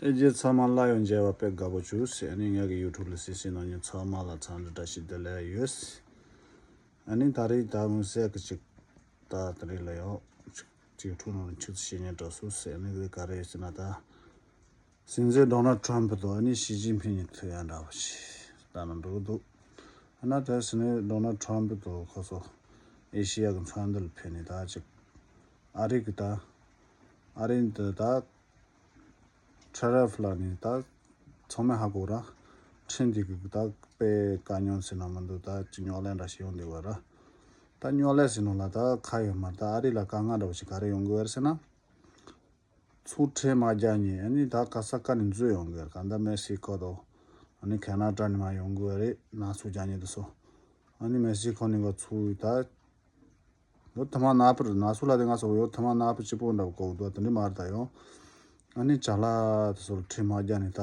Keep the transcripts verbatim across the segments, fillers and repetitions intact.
ཨེ་རྗེ་ཚང་མ་ལ་ཡང་མཇལ་བ་དཔེ་དགའ་པོ་བྱུང་ཟེར། ཨ་ནི་ངེད་ཀྱི་ཡུ་ཊུབ་ལ་གཟིགས་གཟིགས་གནང་མཁན་ཚང་མ་ལ་འཚམས་འདྲི་བཀྲ་ཤིས་བདེ་ལེགས་ཡོད། ཨ་ནི་ད་རེས་ད་དམིགས་བསལ་གྱི་ཅིག་ད་དེ་རིང་ལ་ཡང་ཅིག་ཡུ་ཊུབ་ནང་ལ་ཆུ་ཚོད་བཤད་མཁན་འདྲ་སོང་ཟེར། ཨ་ནི་དེ་ག་རེ་ཡོད་ཟེར་ན། ད་སྲིད་འཛིན་ཌོ་ནལ་ཊམ་པ་དང་ཨ་ནི་ཞི་ཅིན་ཕིང་གཉིས་ཐུག་ཡག་འདྲ་པོ་ཞིག་ལྟ་ན་འགྲོ་གི་འདུག་ཨ་ནི་དེ་སྲིད་འཛིན་ཌོ་ནལ་ཊམ་པ་དང་ཁོ་ཚོ་ཨེ་ཤི་ཡ་གི་ཚོང་འདུ་ལ་ཕེབས་ནས། ད་ཅིག་ཨ་རི་གི་ད་ཨ་རི་འདི་ད་ཊ་རིཕ་ལབ་ནས་ད་ཚང་མས་ཧ་གོ་ར། ཁྲིམས་འདི་གི་ད་དཔེ་དཀའ་རྙོག་ཟེར་ན་མི་འདུག་ད་ཅིག་རྙོག་གླེང་འདྲ་ཞིག་ཡོང་བསྡད་ཡོད་ར། ད་རྙོག་གླེང་ཟེར་ནོ་ལ་ད་ཁ་ཡོད་མ་རེད། ད་ཨ་རི་ལ་དཀའ་ངལ་འདྲ་པོ་ཞིག་ག་རེ་ཡོང་གི་ཡོད་རེད་ཟེར་ན། ཚུར་ཁྲལ་མ་རྒྱག་མཁན་ཨ་ནི་ད་ག་ས་ག་ནས་འཛུལ་ཡོང་གི་ཡོད་རེད། གང་ལྟར་མེག་སི་ཀོ་དང་ཨ་ནི་ཁེ་ན་ཌ་ནས་མར་ཡོང་གི་ཡོད་རེད། ནག་ཚོང་རྒྱག་མཁན་དེ་ཚོ། ཨ་ནི་མེག་སི་ཀོ་ནས་ག་ཚུར་ད་ཡོད་ཐུ་མ་ནག་པོ་རེད། ནག་ཚོང་ལབ་དེ་ང་ཚོ་ཡོད་ཐུ་མ་ནག་པོ་གཅིག་པོ་འདྲ་པོ་གོ་གི་འདུག་དེ་འདྲ་མ་རེད། ད་ཡང་ཨ་ནི་ཅ་ལག་དེ་ཚོ་ལ་ཁྲལ་མ་རྒྱག་ནས་ད་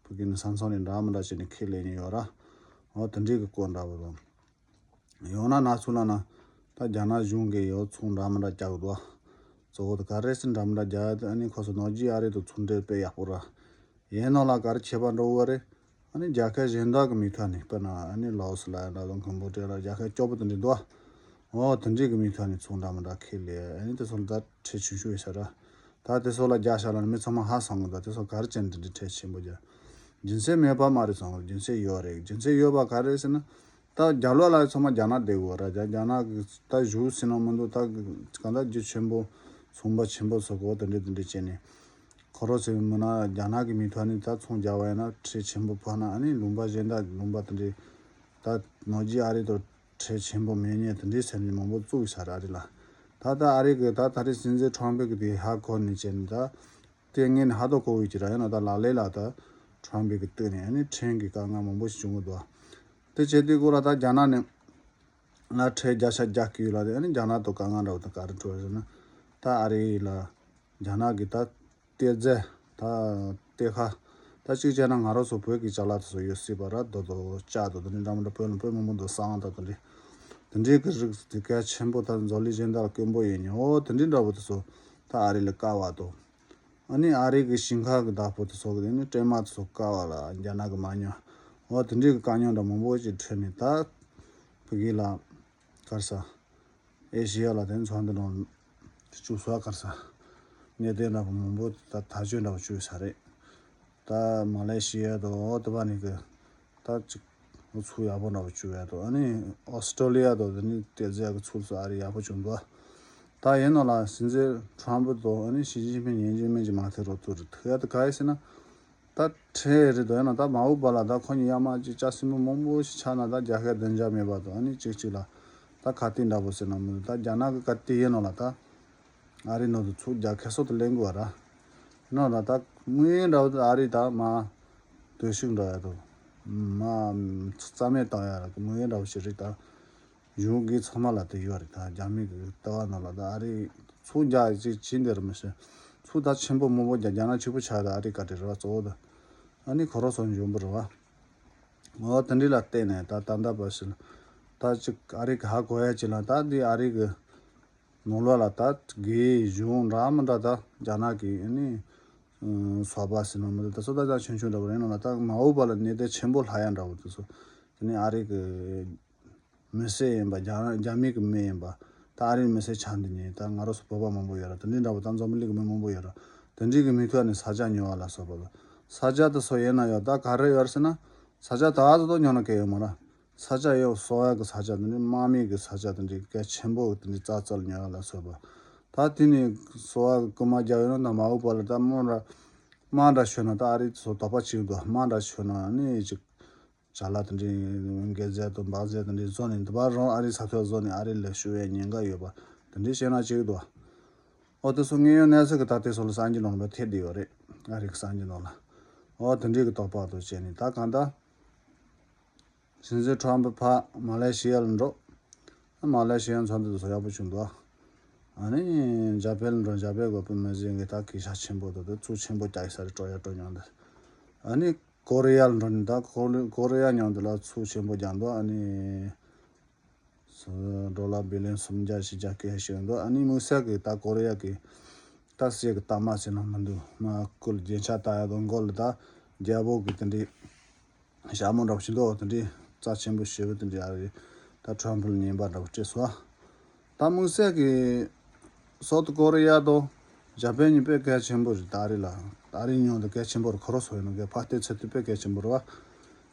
ཕ་གི་ནས་ས་མཚམས་ནས་འདྲ་མི་འདྲ་བྱས་ནས་ཁས་ལེན་མཁན་ཡོད་ར། འོ་དེ་འདྲའི་གི་སྐོར་འདྲ་པོ་དང་། ཡང་ན་ནག་ཚོང་ལབ་ན་ད་རྒྱ་ནག་གཞུང་གིས་ཡང་ཚོང་འདྲ་མི་འདྲ་རྒྱག་གི་འདུག་གཙོ་བོ་དེ་ག་རེ་ཟེར་འདྲ་མི་འདྲ་རྒྱག་ཡ་དེ། ཨ་ནི་ཁོ་ཚོ་ནོར་གྱིས་ཨ་རི་དང་ཚོང་འབྲེལ་དཔེ་ཡག་པོ་ར། ཡིན་ནོ་ལ་ག་རེ་ཁྱད་པར་འགྲོ་གི་རེད། ཨ་ནི་རྒྱལ་ཁབ་གཞན་དག་གི་མིང་ཐོག་ནས། དཔེར་ན་ཨ་ནི་ལའོ་སི་ལབ་ཡ་འདྲ་དང་ཀམ་བོ་ཌི་ཡ་ལ་རྒྱལ་ཁབ་སྐྱོ་པོ་དེ་འདྲ་འདུག་འོ་དེ་འདྲའི་གི་མིང་ཐོག་ནས་ཚོང་འདྲ་མི་འདྲ་ཁས་ལེན། ཨ་ནི་དེ་ཚོ་ལ་ད་ཁྲལ་ཆུང་ཆུང་ཡོད་ས་ར། ད་དེ་ཚོ་ལ་རྒྱག་བཞག་ལབ་ན་མི་ཚང་མ་ཧ་སང་གི་འདུག་དེ་ཚོ་ག་རེ་བྱས་ནས་དེ་འདྲའི་ཁྲལ་ཆེན་པོ་རྒྱག་རྒྱུ་མཚན་མེད་པ་མ་རེད་བསམ་གི། རྒྱུ་མཚན་ཡོད་རེད། རྒྱུ་མཚན་ཡོད་པ་ག་རེ་ཟེར་ན། ད་རྒྱབ་ལོགས་ལ་ཚང་མ་རྒྱ་ནག་བསྡད་དགོས་ར། རྒྱ་རྒྱ་ནག་གི་ད་གཞུང་ཟེར་ན་མི་འདུག་ད་གང་ལྟར་རྒྱུ་ཆེན་པོ་ཚོང་པ་ཆེན་པོ་ཚོ་གོ་དེ་འདྲ་དེ་འདྲ་བྱས་ནས། ཁོ་རང་ཚོའི་མི་ན་རྒྱ་ནག་གི་མིང་ཐོག་ནས་ད་ཚོང་རྒྱག་པ་ཡིན་ན་ཁྲལ་ཆེན་པོ་ཕོག་ན། ཨ་ནི་ལུང་པ་གཞན་དག་ལུང་པ་དེ་འདྲའི་ད་ནོར་གྱིས་ཨ་རི་དང་ཁྲལ་ཆེན་པོ་མེད་མཁན་དེ་འདྲའི་ཟེར་ནས་མང་པོ་བཙུགས་ཡོད་ས་རེད། ཨ་རི་ལ་ད་ད་ཨ་རི་གི་ད་ད་རེས་སྲིད་འཛིན་ཊམ་པ་གི་དེ་ཧ་གོ་ནས་བྱས་ནས། ད་དེ་ངས་ནི་ཧ་ཏོ་གོ་བའི་ཅི་ར་ཡིན་ན། ད་ལག་ལེན་ལ་ད་ཊམ་པ་གི་སྟེང་ནས་ཨ་ནི་ཁྲིམས་ཀྱི་དཀའ་ངལ་མང་པོ་ཞིག་བྱུང་གི་འདུག་དེ་བྱས་དུས་སྐོར་ལ་ད་རྒྱ་ནག་ནས་ང་ཁྲལ་བརྒྱ་ཆ་བརྒྱ་བཀལ་ཡོད་ལབ་དེ། ཨ་ནི་རྒྱ་ནག་དང་དཀའ་ངལ་འདྲ་པོ་དང་ག་རེ་འཕྲོད་ཟེར་ན། ད་ཨ་རི་ལ་རྒྱ་ནག་གི་ད་གཏེར་རྫས་ད་གཏེར་ཁ་ད་གཅིག་བྱས་ན་ང་རང་ཚོ་བོད་ཀྱི་ཅ་ལག་དེ་ཚོ་ཡོད་སྲིད་པ་ར། རྡོ་དང་ལྕགས་དང་དེ་འདྲ་འདྲ་མི་འདྲ་བོད་ལ་དཔེ་མང་པོ་འདུག་ཟངས་དང་དེ་འདྲ། དེ་འདྲའི་གི་རིགས་དེ་གལ་ཆེན་པོ་ད་འཛོལ་ལས་གཞན་དག་ལ་དཀོན་པོ་ཡིན་ནོ། དེ་འདྲའི་འདྲ་པོ་དེ་ཚོ་ད་ཨ་རི་ལ་བཀལ་བ་དང་། ཨ་ནི་ཨ་རི་གི་ཞིང་ཁ་གི་བདག་པོ་དེ་ཚོ་གི་ཨ་ནི་སྲན་མ་དེ་ཚོ་བཀལ་བ་ལ་རྒྱ་ནག་གི་མ་ཉོ། འོ་དེ་འདྲའི་གི་དཀའ་རྙོག་འདྲ་མང་པོ་ཞིག་འཕྲད་ནས། ད་ཕ་གི་ལ་ག་རེ་ཟ། ཨེ་ཤི་ཡ་ལ་དེ་ཚོ་འདི་ནང་བཅུག་ས་ག་རེ་ཟ། གནད་དོན་འདྲ་པོ་མང་པོ་ད་ཐག་གཅོད་འདྲ་པོ་བཅུག་ས་རེད། ད་མ་ལེ་ཤི་ཡ་དང་འོ་དེ་པ་ནི་གི་ད་ཅིག་ཨུ་ཚུགས་ཡག་པོ་འདྲ་པོ་བཅུག་ཡ་དང་། ཨ་ནི་ཨོ་སི་ཀྲོ་ལི་ཡ་དང་དེ་ནི་གཏེར་རྫས་གི་ཚུལ་སོགས་ཨ་རི་ཡག་པོ་བྱུང་འདུག་ད་ཡིན་ནོ་ལ་སྲིད་འཛིན་ཊམ་པ་དང་ཨ་ནི་ཞི་ཅིན་ཕིང་ཡིན་གཅིག་མིན་གཅིག་མ་ཐེ་རོ་ཐུག་རེད། ཐུག་ཡ་དེ་ག་རེ་ཟེར་ན། ད་ཁྲལ་རེད་དོ། ཡང་ན་ད་མ་འོངས་པ་ལ་ད་ཁོ་གཉིས་ཡ་མ་གཅིག་ལྕགས་སྲིན་པོ་མང་པོ་ཞིག་ཆགས་ན། ད་རྒྱལ་ཁབ་བདེ་འཇགས་མེད་པ་དང་། ཨ་ནི་གཅིག་གཅིག་ལ་ད་ཁ་གཏད་འདྲ་པོ་ཟེར་ན་མི་འདུག་ད་རྒྱ་ནག་གི་ཁ་གཏད་ཡིན་ནོ་ལ་ད་ཨ་རི་ནང་དུ་ཚུར་རྒྱག་ཁེ་སོ་དུ་ལེན་དགོས་ར། ཡིན་ནོ་ལ་ད་དམིགས་ཡུལ་འདྲ་པོ་ད་ཨ་རི་ད་མར་གདུང་ཤུགས་འགྲོ་ཡ་དང་མར་རྩ་མེད་བཏང་ཡ་ར་གི་དམིགས་ཡུལ་འདྲ་པོ་ཞིག་རེད། ད་གཞུང་གི་ཚང་མ་ལ་དེ་ཡོད་རེད། ད་རྒྱ་མི་གི་ལྟ་བ་ནང་ལ་ད་ཨ་རི་ཚུར་རྒྱག་ཅིག་བྱིན་དེ་ར་མི་ཤེས། ཚུར་ད་ཆེན་པོ་མང་པོ་རྒྱག་རྒྱ་ནག་གཅིག་པུ་ཆགས། ད་ཨ་རི་ག་དེ་རེད་བ། གཙོ་བོ་ད་ཨ་ནི་ཁོ་རང་ཚོ་འཇོན་པོ་རེད་བ། འོ་དེ་འདྲ་ལ་བལྟས་ནས་ད་ད་ལྟ་བར་ཞིག་ད་ཅིག་ཨ་རི་གི་ཧ་གོ་ཡ་ཅིག་ལ། ད་འདི་ཨ་རི་གི་ནང་ལོགས་ལ་ད་རྒྱའི་གཞུང་འདྲ་མི་འདྲ་ད་རྒྱ་ནག་གི་ཨ་ནི་ཚོགས་པ་ཟེར་ན་མི་འདུག་ད་ཚོགས་པ་ད་ཆུང་ཆུང་འདྲ་པོ་རེད། ཡིན་ནོ་ལ་ད་མ་འོངས་པ་ལ་གནད་དོན་ཆེན་པོ་ལྷག་ཡ་འདྲ་པོ་དེ་ཚོ་དེ་ནི་ཨ་རི་གི་མི་སེར་ཡིན་པ། རྒྱ་རྒྱ་མི་གི་མི་ཡིན་པ། ད་ཨ་རིའི་མི་སེར་ཆགས་འདི་ནས་ད་ང་རང་ཚོ་བོད་པ་མང་པོ་ཡོད་ར། དེ་འདྲའི་འདྲ་པོ་ད་འཛམ་བུ་གླིང་གི་མི་མང་པོ་ཡོད་ར། དེ་འདྲའི་གི་མི་ཐོག་ནས་ས་ཆ་ཉོ་བ་ལ་སོགས་པ། ས་ཆ་དེ་ཚོ་ཡིན་ན་ཡང་ད་ག་རེ་ཡོད་ཟེར་ན། ས་ཆ་ད་ག་ཚོད་ཉོ་ན་གལ་ཡོད་མ་ར། ས་ཆ་ཡོད་གསོ་བ་གི་ས་ཆ་དེ་འདྲའི་དམག་མི་གི་ས་ཆ་དེ་འདྲའི་གལ་ཆེན་པོ་དེ་འདྲའི་རྩ་རྩལ་ཉོ་བ་ལ་སོགས་པ། ད་དེ་ནས་གསོ་བ་གི་རྐུན་མ་རྒྱག་ཡོད་ན། ད་མ་འོངས་པ་ལ་ད་དམག་འདྲ་དམག་འདྲ་ཤོར་ན། ད་ཨ་རི་ཚོ་དོགས་པ་བྱེད་ཀྱི་འདུག་དམག་འདྲ་ཤོར་ན་ནི་ཅིག་ཅ་ལག་དེ་འདྲའི་འགད་རྫས་དང་འབག་རྫས་དེ་འདྲའི་བཟོ་ནས། འདི་པར་རང་ཨ་རིའི་ས་ཐོག་བཟོ་ནས་ཨ་རི་ལ་ཤོར་བའི་ཉེན་ཁ་ཡོད་པ་དེ་འདྲའི་བཤད་ན་ཅིག་འདུག་ཨོ་དེ་ཚོ་དངོས་ཡོད་གནས་ཚུལ་གྱི་ད་དེ་ཚོ་ལ་གསར་འགྱུར་ནང་ལ་ཐེབས་བསྡད་ཡོད་རེད། ཨ་རི་གི་གསར་འགྱུར་ནང་ལ། ཨོ་དེ་འདྲའི་གི་དོགས་པ་དང་བྱས་ནས། ད་གང་ལྟར་སྲིད་འཛིན་ཊམ་པ་ཕར་མ་ལེ་ཤི་ཡ་ལ་འགྲོ། མ་ལེ་ཤི་ཡ་ཚོགས་འདུ་དེ་ཚོ་ཡག་པོ་བྱུང་འདུག་ཨ་ནི་འཇར་པན་ལ་འགྲོ། འཇར་པན་གི་བོད་པའི་མི་སེར་གྱིས་ད་གུས་ཞབས་ཆེན་པོ་དང་དེ་ཚོགས་ཆེན་པོ་རྒྱག་ས་རེད། སྤྲོ་ཡ་སྤྲོ་མྱོང་དེ། ཨ་ནི་ཀོ་རི་ཡ་ལ་འགྲོ་ནས་ད་ཀོ་རི་ཀོ་རི་ཡ་མཉམ་དུ་ལ་ཚོགས་ཆེན་པོ་རྒྱག་འདུག་ཨ་ནི་སུ་ཌོ་ལར་བི་ལི་ཡོན་སུམ་བརྒྱ་བཞི་བརྒྱ་སྐད་ཤོད་འདུག་ཨ་ནི་དམིགས་བསལ་གྱི་ད་ཀོ་རི་ཡ་གི་ ད་སྲས་ཀྱི་གཏའ་མ་ཟེར་ན་མི་འདུག་མ་སྐུལ་རྒྱན་ཆ་བཏགས་ཡག་དང་མགོ་ལ་ད་རྒྱལ་པོ་གི་དེ་འདྲའི་ཞྭ་མོ་འདྲ་པོ་ཞིག་འདུག་དེ་འདྲའི་རྩ་ཆེན་པོ་ཞེ་པོ་དེ་འདྲའི་ཨ་རི་ད་ཁྲོམ་ཕུ་ལ་ཉན་པ་འདྲ་པོ་སྤྲད་སོང་། ད་དམིགས་བསལ་གྱི་སོག་ཏུ་ཀོ་རི་ཡ་དང་ཇ་པན་གཉིས་དཔེ་གལ་ཆེན་པོ་རེད། ད་ཨ་རི་ལ་ཨ་རི་ཉོ་འདི་གལ་ཆེན་པོ་རེད། ཁོ་རང་ཚོ་ཡིན་ན་གལ་ཕར་བལྟས་ཚེ་དུས་དཔེ་གལ་ཆེན་པོ་རེད་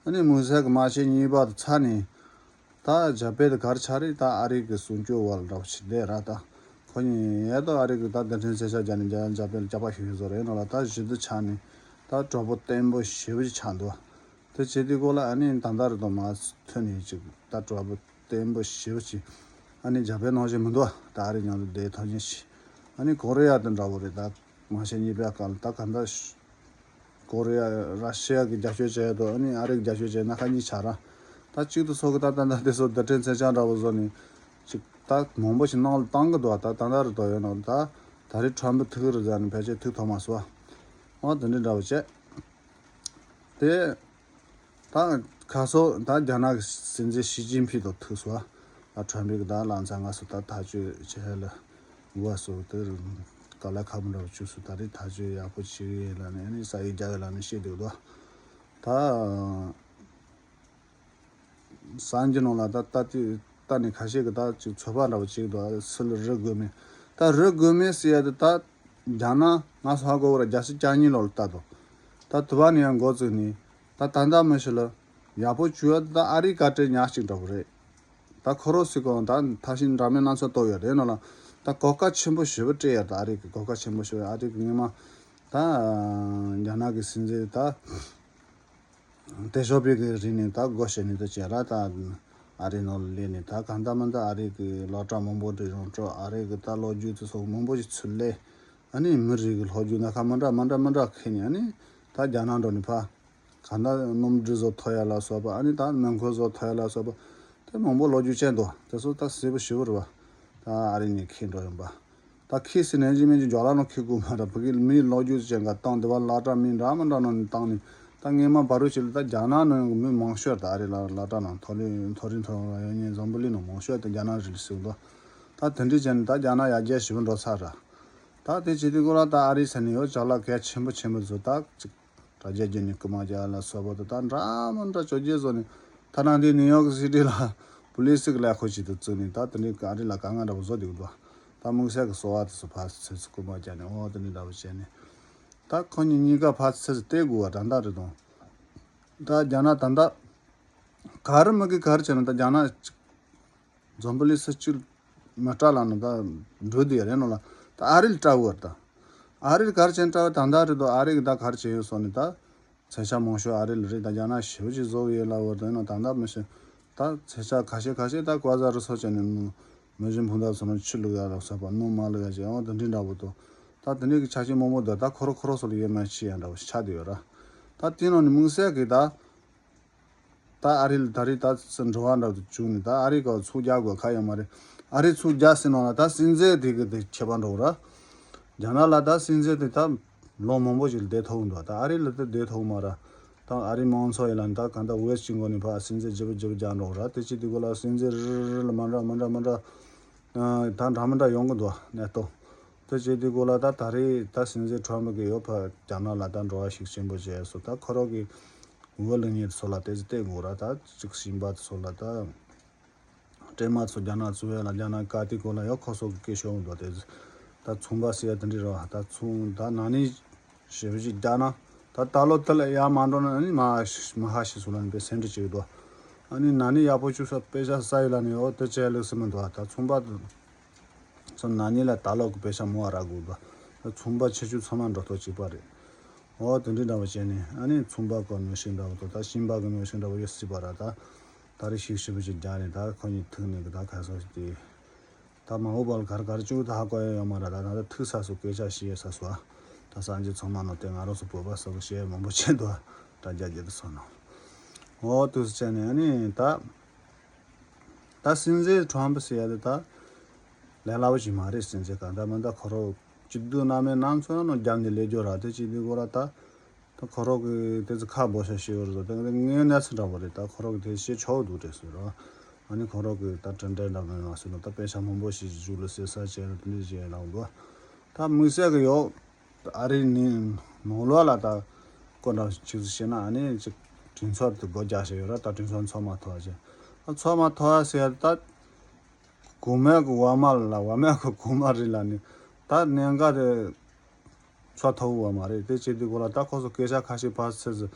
བ། ཨ་ནི་དམིགས་བསལ་གྱི་མ་ཆེན་གཉིས་པ་དེ་ཚར་ནས། ད་ཇ་པན་དེ་གར་ཆགས་རེད། ད་ཨ་རི་གི་སྲུང་སྐྱོབ་འོག་ལ་འདྲ་པོ་ཞིག་བསྡད་ར། ད་ཁོ་གཉིས་ཡ་ད་ཨ་རི་གི་ད་རྡུལ་ཕྲན་མཚོན་ཆ་རྒྱག་ནས་ཇ་ཇ་པན་ལ་རྒྱབ་པ་ཞིག་ཡོད་བཟོ་རེད་ནོ་ལ། ད་གཞི་རྡུལ་ཆགས་ནས་ད་གྲོགས་པོ་བརྟན་པོ་ཞེ་པོ་ཞིག་ཆགས་འདུག་དེ་བྱེད་དུས་སྐོར་ལ་ཨ་ནི་ད་ལྟ་རེད་དོ་མ་ཐོན་ནས་ཅིག་ད་གྲོགས་པོ་བརྟན་པོ་ཞེ་པོ་ཞིག་ཨ་ནི་ཇ་པན་ནང་བཞིན་མི་འདུག་ད་ཨ་རི་མཉམ་དུ་བསྡད་ཐུབ་མཁན་ཞིག་ཨ་ནི་ཀོ་རི་ཡ་དེ་འདྲ་པོ་རེད། ད་མ་ཤེས་གཉིས་པའི་སྐབས་ལ་ད་ག་འདྲ་ཀོ་རི་ཡ་ར་ཤི་ཡ་གི་རྒྱབ་སྐྱོར་བྱས་ཡོད་དོ། ཨ་ནི་ཨ་རི་གི་རྒྱབ་སྐྱོར་བྱས་ན་ཁ་གཉིས་ཆགས་ར། ད་གཅིག་ཏུ་སོ་གི་ད་ད་ད་དེ་ཚོ་རྡུལ་ཕྲན་མཚོན་ཆ་འདྲ་པོ་བཟོ་ནས་ཅིག་ད་མང་པོ་ཞིག་ནང་ལ་བཏང་གི་འདུག་ད་ད་ད་རེད་དོ་ཡོད་ནོ་ད་ད་རེས་ཁྲོམ་ཕུ་ཐུག་རེད་ཟེར་ནས་ཕལ་ཆེར་ཐུག་ཐུབ་མ་སོང་། ཨོ་དེ་འདྲ་འདྲ་པོ་བྱས། དེ་ད་ཁ་སོ་ད་རྒྱ་ནག་གི་སྲིད་འཛིན་ཞི་ཅིན་ཕིང་དང་ཐུག་སོང་། ཨ་ཁྲོམ་ཕུ་གི་ད་ལང་ཚ་ང་སོ་ད་ཐག་གཅོད་བྱས་ལ་འགོ་སོ་དེ་ག་ལ་ཁ་མི་འདྲ་བ་བཅུག་སོ། ད་རེས་ཐག་གཅོད་ཡག་པོ་བྱེད་གི་ཡིན་ལ་ནས་ཨ་ནི་ས་ཡིག་རྒྱག་གི་ལ་ནས་བཤད་འདུག་དོ། ད་སངས་རྒྱས་ནང་ལ་ད་ལྟ་དུས་ལྟ་ནས་ཁ་ཤས་ཀྱི་ད་ཅིག་ཚོད་དཔག་འདྲ་བ་བྱེད་འདུག་སུ་ལ་རི་དགོས་མིན། ད་རི་དགོས་མིན་ཟེར་ཡ་དེ་ད་རྒྱ་ནག་ང་ཚོ་ཧ་གོ་བར་རྒྱལ་སྲིད་བཅུ་གཉིས་ལོ་ལ་ལྟ་དོ། ད་དུ་བ་ནས་ཡང་འགོ་བཙུགས་ནས་ད་ད་ལྟ་མི་ཤི་ལ་ཡག་པོ་བྱུང་ཡ་དེ་ད་ཨ་རིའི་བཀའ་དྲིན་ཉག་གཅིག་འདྲ་བོ་རེད། ད་ཁོ་རོ་སི་ཀོ་ད་ཐ་ཤིང་འདྲ་མིན་སྣ་ཚོགས་གཏོར་ཡོད་རེད་ནོ་ལ། ད་གོ་སྐབས་ཆེན་པོ་ཞེ་པོ་སྤྲད་ཡ། ད་ཨ་རི་གི་གོ་སྐབས་ཆེན་པོ་ཞེ་པོ། ཨ་རི་གི་སྔོན་མ་ད་རྒྱ་ནག་གི་སྲིད་འཛིན་ད་ཏེ་ཞོ་པི་གི་རིང་ནས་ད་སྒོ་ཕྱེ་ནས་ད་བྱས་ར། ད་ཨ་རི་ནང་ལ་སླེབས་ནས་ད་གང་ལྟར་མིན་ད་ཨ་རི་གི་སློབ་གྲྭ་མང་པོ་འདྲ་ཡོང་འགྲོ། ཨ་རི་གི་ད་ལོ་རྒྱུས་དེ་ཚོ་མང་པོ་ཞིག་ཚུར་ལེན། ཨ་ནི་མི་རིགས་ཀྱི་ལོ་རྒྱུས་སྣ་ཁ་མི་འདྲ་མི་འདྲ་མི་འདྲ་ཁྱེར་ནས་ཨ་ནི་ད་རྒྱ་ནག་འགྲོ་ནས་ཕར། གང་ལྟར་སྣུམ་འདྲུད་བཟོ་ཐུབ་ཡ་ལ་སོགས་པ། ཨ་ནི་ད་མེ་འཁོར་བཟོ་ཐུབ་ཡ་ལ་སོགས་པ་དེ་མང་པོ་ལོ་རྒྱུས་ཅན་འདུག་དེ་ཚོ་ད་གཟིགས་པོ་ཞེ་པོ་རེད་བ། ད་ཨ་རི་ནས་ཁྱེར་འགྲོ་ཡོང་པ། ད་ཁྱེད་སྲིད་ནས་ཅི་མིན་གྱི་འཇོག་ལ་ནང་ཁྱེད་དགོས་མ་རེད། བུ་གི་མིའི་ལོ་རྒྱུས་ཅན་ག་བཏང་དེ་བ་ལ་གྲ་མི་འདྲ་མི་འདྲ་ནང་ནས་བཏང་ནས་ད་ངས་མ་བར་རུ་ཞིག་ལ་ད་རྒྱ་ནག་ནང་གི་མི་མང་ཤོས་ད་ཨ་རི་ལ་ལ་གྲ་ནང་མཐོ་རིམ་མཐོ་རིམ་མཐོ་རིམ་ཡོད་ཉེན་འཛམ་བུ་གླིང་ནང་མང་ཤོས་ད་རྒྱ་ནག་རིགས་ཟེར་འདུག་ད་དེ་འདྲའི་བྱས་ནས་ད་རྒྱ་ནག་ཡར་རྒྱས་ཞེ་པོ་འགྲོ་ཚར་ར། ད་དེ་བྱེད་དུས་སྐོར་ལ་ད་ཨ་རི་ས་ནས་ཡོད་ཅག་ལ་གལ་ཆེན་པོ་ཆེན་པོ་བཟོ་ད་ཅིག་དྲ་རྒྱ་བརྒྱུད་ནས་རྐུ་མ་རྒྱག་ལ་སོགས་པ་དང་ད་འདྲ་མི་འདྲ་བཅོ་བརྒྱད་བཟོ་ནས་ཐ་ན་འདི་ནིའུ་ཡོག་སི་ཊི་ལ་པུ་ལི་སི་གི་ལས་ཁུངས་ཅིག་ཏུ་བཙུགས་ནས་ད་དེ་འདྲའི་ཨ་རི་ལ་དཀའ་ངལ་འདྲ་པོ་བཟོ་བསྡད་ཀྱི་འདུག་ད་དམིགས་བསལ་གྱི་སོ་བ་དེ་ཚོ་ཕར་ཚུར་ཚུར་རྐུ་མ་རྒྱག་ནས་འོ་དེ་འདྲའི་འདྲ་པོ་བྱས་ནས་ད་ཁོ་གཉིས་གཉིས་ཀ་ཕར་ཚུར་ཚུར་བལྟས་དགོས་པ་འདྲ་འདྲ་རེད་དང་། ད་རྒྱ་ནག་ད་ལྟ་ག་རེ་མི་དགོས་ག་རེ་བྱས་ན་ད་རྒྱ་ནག་འཛམ་བུ་གླིང་སྲིད་ཇུས་མི་སྐྲག་ལ་ནི་ད་འགྲོ་དུས་རེད་ནོ་ལ། ད་ཨ་རི་ལ་སྐྲག་དགོས་རེད་ད། ཨ་རི་ལ་ག་རེ་བྱས་ནས་སྐྲག་བ་ད་ལྟ་རེད་དོ། ཨ་རི་གི་ད་ག་རེ་བྱས་ཡོད་སོང་ནི་ད། མཚོན་ཆ་མང་ཤོས་ཨ་རི་ལ་རེད། ད་རྒྱ་ནག་ཞེ་པོ་ཅིག་བཟོ་བའི་ལ་བར་དོ་ཡིན་ན་ད་ལྟ་མི་ཤེས། ད་མཚོན་ཆ་ཁ་ཤས་ཁ་ཤས་ད་ཀ་ཟ་རུ་སོ་བྱས་ནས་མི་བཞིན་ཕུང་ཐག་སོང་ན་ཆུ་བླུག་ཡ་ར་ཟ་བ་སྣུམ་མ་བླུག་ཡ་ཅིག་ཡང་དེ་འདྲའི་འདྲ་པོ་དོ། ད་དེ་འདྲའི་གི་ཆ་རྐྱེན་མང་པོ་འདུག་ད་ཁོ་རོ་ཁོ་རོ་སོ་ལ་ཡོད་མ་ཤེས་ཡ་འདྲ་པོ་ཆགས་བསྡད་ཡོད་ར། ད་དེ་ནང་ནས་དམིགས་བསལ་གི་ད། ད་ཨ་རི་ལ་ད་རེས་ད་ཚོ་འགྲོ་བ་འདྲ་དུ་བཅུག་ནས་ད་ཨ་རི་ག་ཚུགས་རྒྱག་དགོས་ཁ་ཡོད་མ་རེད། ཨ་རི་ཚུགས་རྒྱག་ཟིན་ནོ་ན་ད་སྲིད་འཛིན་དེ་གི་དེ་ཁྱད་པར་འགྲོ་ར། རྒྱ་ནག་ལ་ད་སྲིད་འཛིན་དེ་ད་ལོ་མང་པོ་ཞིག་ལ་བསྡད་ཐུབ་འདུག་ད་ཨ་རི་ལ་ད་བསྡད་ཐུབ་མ་ར། ད་ཨ་རི་མང་ཚོགས་ཡིན་ལ་ད་གང་ལྟར་ཝེ་སི་ཅིག་མགོ་ནས་ཕར་སྲིད་འཛིན་བརྗེ་པོ་བརྗེ་པོ་རྒྱག་འགྲོ་ར། དེ་ཅི་དེ་གོ་ལ་སྲིད་འཛིན་རི་ལ་མ་འདྲ་མ་འདྲ་མ་འདྲ། ད་འདྲ་མི་འདྲ་ཡོང་གི་འདུག་གནས་སྟངས། དེ་བྱེད་དུས་སྐོར་ལ་ད་ད་རེས་ད་སྲིད་འཛིན་ཁྲོམ་གི་ཡོད་ཕ་རྒྱ་ནག་ལ་ད་འགྲོ་བ་ཤུགས་ཆེན་པོ་བྱས་སོ། ད་ཁོ་རང་གི་འོས་ལ་ཉེ་ཚོ་ལ་དེ་ཚོ་བལྟས་དགོས་ར། ད་ཅིག་ཞིང་པ་ཚོ་ལ་ད་སྤྲེལ་མ་ཚོ་རྒྱ་ནག་བཙུགས་ཡ་ལ་རྒྱ་ནག་ག་དེ་སྐོར་ལ་ཡོད་ཁོ་སོགས་ཀྱི་སྐད་ཤོར་འདུག་དེ་ཚོ་ད་ཚོང་པ་ཟེར་ཡ་དེ་འདྲི་ར། ད་ཚོང་ད་ན་ནི་ཞེ་པོ་ཅིག་རྒྱག་ན་ད་ད་ལོ་དེ་ལ་ཡར་མ་འགྲོ་ན་ཨ་ནི་མ་མ་ཧ་ཤི་སུ་ལ་ནི་པའི་སེམས་ཁྲལ་བྱེད་ཀྱི་འདུག་ཨ་ནི་ན་ནི་ཡག་པོ་བཅུག་ས་དཔེ་ཆ་ས་ཡི་ལ་ནི་ཨོ་དེ་བྱས་ལེགས་སུ་མི་འདུག་ད་ཚོང་པ་ཚོ་ན་ནི་ལ་ད་ལོ་གི་དཔེ་ཆ་མོ་བ་རག་དགོས་འདུག་ད་ཚོང་པ་ཆེ་ཆུང་ཚང་མ་འགྲོ་ཐོ་གཅིག་པ་རེད། ཨོ་དེ་འདྲི་འདྲ་བ་བྱས་ནས་ཨ་ནི་ཚོང་པ་གོ་ནོ་ཤིང་འདྲ་བ་དོ་ད་ཤིང་པ་གི་ནོ་ཤིང་འདྲ་བ་ཡོད་སྲིད་པ་ར། ད་ད་རེ་ཤིག་ཤི་བ་ཅིག་རྒྱག་ནས་ད་ཁོ་གཉིས་ཐུག་ནས་གི་ད་ཁ་སོ་ཞིག་དེ། ད་མ་འོངས་པ་ལ་ག་རེ་ག་རེ་བཅུག་ད་ཧ་གོ་ཡ་ཡོད་མ་རེད། ད་ད་ད་ཐུག་ས་སུ་སྐད་ཆ་བཤད་ས་སུ་ཨ། ད་སངས་རྒྱས་ཚང་མ་ནང་དེ་ང་རང་ཚོ་བོད་པ་ས་སུ་བཤད་མང་པོ་བྱས་འདུག་ཨ། དྲ་རྒྱ་བརྒྱུད་དུ་སོང་ནོ། འོ་དུས་སུ་བྱས་ནས་ཨ་ནི་ད་ད་སྲིད་འཛིན་ཁྲོམ་ཕུ་ཟེར་ཡ་དེ་ད་ལས་སླ་པོ་ཞིག་མ་རེད། སྲིད་འཛིན་གང་ད་མི་ད་ཁོ་རང་སྐྱིད་སྡུག་རྣམ་མེད་རྣམ་ཚོ་ནང་རྒྱབ་ནས་ལས་རྒྱུ་ར། དེ་སྐྱིད་སྡུག་གོ་ར་ད། ད་ཁོ་རང་གི་དེ་ཚོ་ཁ་འབོ་ཤ་ཤི་བར་དུ་དེ་ངའི་གནས་ཚུལ་འདྲ་པོ་རེད། ད་ཁོ་རང་གི་དེ་བཤད་ཆོག་འདུག་དྲན་སོང་ར། ཨ་ནི་ཁོ་རང་གི་ད་དྲན་དྲན་འདྲ་མིན་མ་སོང་ན་ད་དཔེ་ཆ་མང་པོ་ཞིག་བཞུགས་ལ་ཟེར་ས་བྱས་ན་དེ་འདྲ་བྱས་ལ་འདུག་ད་ ད་དམིགས་བསལ་གྱི་ཡོད། ཨ་རི་ནི་ནང་ལོགས་ལ་ད་སྐོར་འདྲ་ཅིག་བཤད་ན་ཨ་ནི་ཅིག་དྲིན་ཚོར་དུ་སྒོ་རྒྱག་བཞིན་ཡོད་ར། ད་དྲིན་ཚོར་ཚོགས་མ་ཐོབ་བཞིན། ད་ཚོགས་མ་ཐོབ་ཟེར་ད། གོང་མའི་གི་བ་མ་ལ་བ་མའི་གི་གོང་མ་རེད་ལ་ནི། ད་གནད་འགག་དེ་ཚོགས་ཐོབ་བ་མ་རེད། དེ་བྱེད་དུས་གོ་ལ་ད་ཁོ་ཚོ་སྐད་ཆ་ཁ་ཤས་ཕར་ཚུར་ཚུར་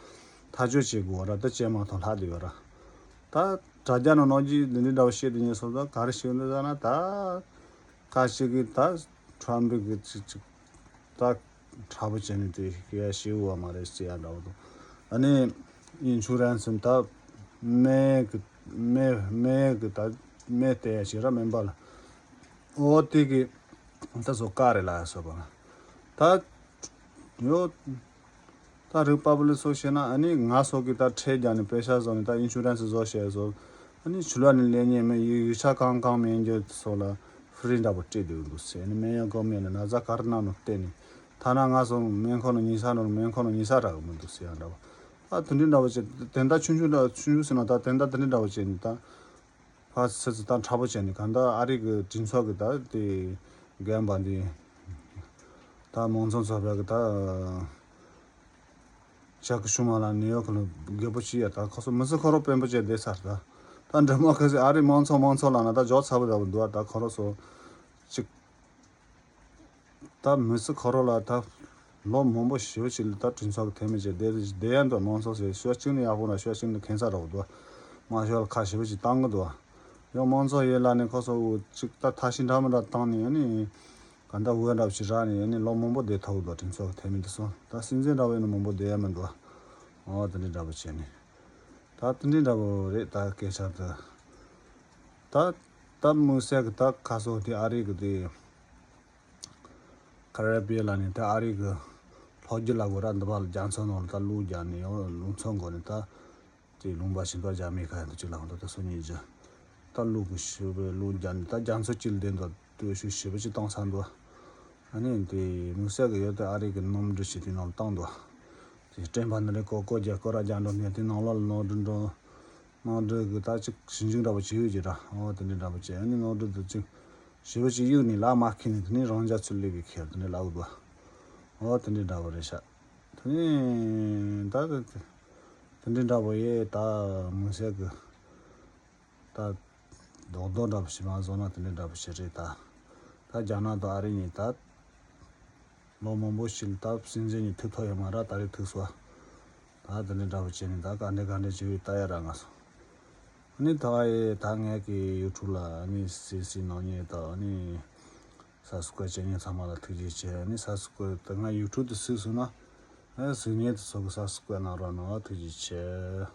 ཐག་གཅོད་བྱེད་དགོས་ར། ད་བྱེད་མ་ཐུབ་ལྷག་བསྡད་ཡོད་ར། ད་དྲ་རྒྱ་ནང་ནོར་གྱིས་འདི་འདྲའི་འདྲ་བོ་བཤད་དེ་ཉན་སོང་ཙང་ག་རེ་བཤད་འདུག་ཟེར་ན། ད་ཁ་ཅིག་གིས་ད་ཁྲམ་རིག་གི་ཅིག་ཅིག་ད་དྲག་པོ་བྱས་ནས་དེ་སྐད་ཡ་ཤེས་བ་མ་རེད་ཟེར་ཡ་འདྲ་བོ་འདུག་ཨ་ནི་ཨིན་ཤུ་རན་སི་ད་སྨན་གི་སྨན་སྨན་གི་ད་སྨན་སྟེར་ཡ་ཞིག་ར་སྨན་པ་ལ། ཨོ་དེ་གི་ད་སོ་ཀ་རེད་ལ་སོ་པ་ལ་ད་ཡོད། ད་རིག་པ་བུ་ལི་སོགས་བཤད་ན་ཨ་ནི་ང་སོགས་ཀྱིས་ད་ཁྲལ་རྒྱག་ནས་པེ་ཤ་བཟོ་ནས་ད་ཨིན་ཤུ་རན་སི་བཟོ་བྱས་སོ། ཨ་ནི་ཆུ་ལ་ནི་ལས་ཉེས་མེད་ཡུལ་ཡུལ་ཆ་གང་གང་མེད་རྒྱུ་སོགས་ལ་ཧྥི་རི་འདྲ་པོ་སྤྲད་འདུག་འདུག་ཟེར། ཨ་ནི་སྨན་ཡོན་གོ་མེད་ནས་ན་ཚ་ག་རེ་གནང་ནོ་བལྟས་ནས་ཐ་ན་ང་སོགས་སྨན་ཁང་ནང་ཉལ་ས་ནོར་སྨན་ཁང་ནང་ཉལ་ས་རག་གི་མི་འདུག་ཟེར་ཡང་འདྲ་པོ། ད་དེ་འདྲའི་འདྲ་པོ་བྱས་དེ་འདྲ་ཆུང་ཆུང་འདྲ་ཆུང་ཆུང་ཟེར་ན་ད་དེ་འདྲ་དེ་འདྲའི་འདྲ་པོ་བྱས་ནས་ད། ཕར་ཚུར་ཚུར་ད་འཁྲབ་པོ་བྱས་ནས་གང་ལྟར་ཨ་རི་གི་གྲོས་ཚོགས་ཀྱི་ད་དེ་རྒན་པ་འདི་ད་མང་ཚོགས་ཚོགས་པའི་གི་ད་ཅག་གི་ཤུ་མ་ལ་ནིའུ་ཡོག་གི་ལ་རྒད་པོ་ཅིག་ཡ། ད་ཁོ་ཚོ་མི་ཚེ་ཁོ་རང་དཔོན་པོ་བྱས་བསྡད་ཚར། ད་ད་འདྲ་མོ་ཁ་སི་ཨ་རི་མང་ཚོགས་མང་ཚོགས་ལ་ན་ད་འཇོག་ཚ་པོ་འདྲ་པོ་འདུག་ད་ཁོ་རང་ཚོ་ཅིག་ད་མི་ཚེ་ཁོ་རང་ལ་ད་ལོ་མང་པོ་ཞེ་པོ་ཅིག་ལ་ད་གྲོས་ཚོགས་ཀྱི་འཐུས་མི་བྱས་བསྡད་བསྡད་ཡ་འདུག་མང་ཚོགས་ཟེར་ཤོག་གཅིག་ནི་ཡག་པོ་ན་ཤོག་གཅིག་ནི་ཁེངས་ས་འདྲ་པོ་འདུག་མང་ཤོས་ལ་ཁ་ཞེ་པོ་ཅིག་བཏང་གི་འདུག་ཡང་མང་ཚོགས་ཡིན་ལ་ནི་ཁོ་ཚོ་འུ་ཅིག་ད་ཐ་ཤི་འདྲ་མི་འདྲ་བཏང་ནས་ཡང་ནི་ག་འདྲ་འུ་འདྲ་ཞིག་རག་ནས་ཡང་ནི་ལོ་མང་པོ་བསྡད་ཐུབ་འདུག་གྲོས་ཚོགས་ཀྱི་འཐུས་མི་འདི་ཚོ་ད་སྲིད་འཛིན་འདྲ་བོ་ཡིན་ན་མང་པོ་བསྡད་ཡ་མི་འདུག་འོ་དེ་འདྲ་འདྲ་པོ་བྱས་ནས་ད་དེ་འདྲ་འདྲ་པོ་རེད། ད་སྐད་ཆ་དེ་ད་ད་དམིགས་བསལ་གྱི་ད་ཁ་སོ་དེ་ཨ་རི་གི་དེ། ཁ་ར་བི་ལ་ནི་ད་ཨ་རི་གི་ལྷོ་རྒྱུད་ལ་གོ་ར་འདི་པ་ལ་རྒྱ་མཚོ་ནང་ལ་ད་ལུག་རྒྱག་ནས་ཡང་ལུག་མཚོ་འགོ་ནས་ད་དེ་ལུང་པ་ཞིག་ད་རྒྱ་མི་ཁ་ཡང་ད་ཅིག་ལ་འདུག་ད་སོ་གཉིས་ཀྱི་ད་ལུག་གི་ཞུ་བའི་ལུག་རྒྱག་ནས་ད་རྒྱ་མཚོ་དཀྱིལ་བསྡད་འདུག་སྟོད་ཤུགས་ཞེ་པོ་ཅིག་བཏང་ས་འདུག་ཨ་ནི་དེ་དམིགས་བསལ་གི་ཡོད་དེ་ཨ་རི་གི་གནམ་གྲུ་ཞིག་དེ་ནང་བཏང་འདུག་དེ་སྤྲིན་པ་ནི་རེ་ཀོ་ཀོ་རྒྱག་ཀོ་ར་རྒྱག་འགྲོ་ནས་དེ་ནང་ལོགས་ལ་ནོར་འགྲོ་འགྲོ། ནང་འདྲ་གི་ད་ཅིག་ཞིབ་འཇུག་འདྲ་པོ་བྱེད་ཡོད་ཀྱི་ར། འོ་དེ་འདྲ་འདྲ་པོ་བྱས་ཨ་ནི་ནང་འདྲ་དུ་ཅིག་ཞེ་པོ་ཅིག་གཡུག་ནས་ལག་མ་ཁེལ་ནས་དེ་ནས་རང་རྒྱ་ཚུར་སླེབས་པའི་ཁེལ་དེ་འདྲ་ལབ་དགོས། འོ་དེ་འདྲ་འདྲ་པོ་རེད་ཤག་དེ་ནས་ད་དེ་དེ་འདྲ་འདྲ་པོ་ཡས་ད་མི་ཟེར་གི་ད་རྡོག་རྡོག་འདྲ་པོ་ཞིག་མ་བཟོ་ན་དེ་འདྲ་འདྲ་པོ་ཞིག་རེད་ད། ད་རྒྱ་ནག་དང་ཨ་རི་གཉིས་ད། ལོ་མང་པོ་ཞིག་ལ་ད་སྲིད་འཛིན་གཉིས་ཐུག་ཐུབ་ཡོད་མ་རེད། ད་རེས་ཐུག་སོང་། ད་དེ་འདྲ་འདྲ་པོ་བྱས་ནས་ད་ག་འདྲ་ག་འདྲ་བྱེད་པའི་ལྟ་ཡ་ར་ང་སོང་། ཨ་ནི་ད་ཨེ་ད་ངའི་གི་ཡུ་ཊུབ་ལ་ཨ་ནི་སི་སི་ནང་ཉེ་ད་ཨ་ནི་སབ་སི་ཀ་རབ་བྱེད་མཁན་ཚང་མ་ལ་ཐུགས་རྗེ་ཆེ། ཨ་ནི་སབ་སི་ཀ་རབ་ད་ང་ཡུ་ཊུབ་དུ་གཟིགས་སོང་ན་ཨ་གཟིགས་མཁན་དེ་ཚོ་གི་སབ་སི་ཀ་རབ་གནང་རོགས་གནང་། ཐུགས་རྗེ་ཆེ།